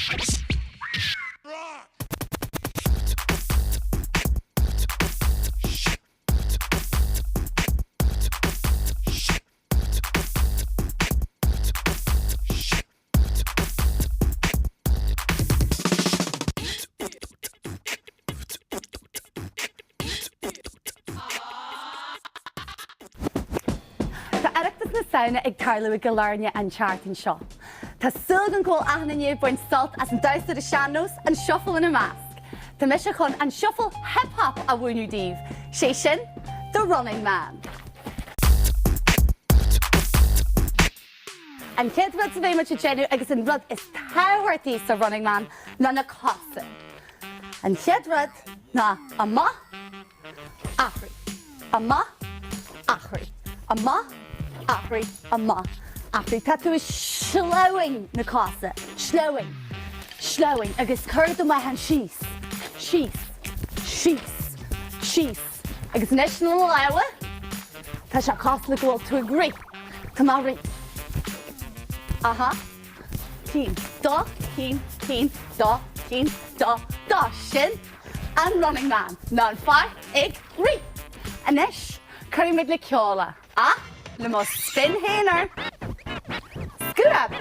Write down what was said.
Tá Oireachtas na Samhna ag tarlú i gCill Airne an tseachtain seo. Tá súil agam go bhfuil achan duine ag baint sult as an damhsa ar an sean-nós, an shuffle ina measc. Tá mise chun an shuffle hip hop a mhúineadh daoibh, sé sin, The Running Man. An chéad rud a bheidh muid ag déanamh agus an rud is tábhachtaí sa Running Man ná na cosa. An chéad rud ná amach, athraigh, amach, athraigh, amach, athraigh, amach, athraigh. Tá tú ag sleamhain na cosa, sleamhain, sleamhain agus cuir do mheáchan síos, síos, síos, síos. Agus anois na lámha, tá sé cosúil le go bhfuil tú ag rith. Tá mé ag rith. Aha. Haon, dó, haon, haon, dó, haon, dó, dó. Sin an running man, ná an fear ag rith. Anois, cuirfidh muid le ceol é. Ach le mo spin féin air. Scuab!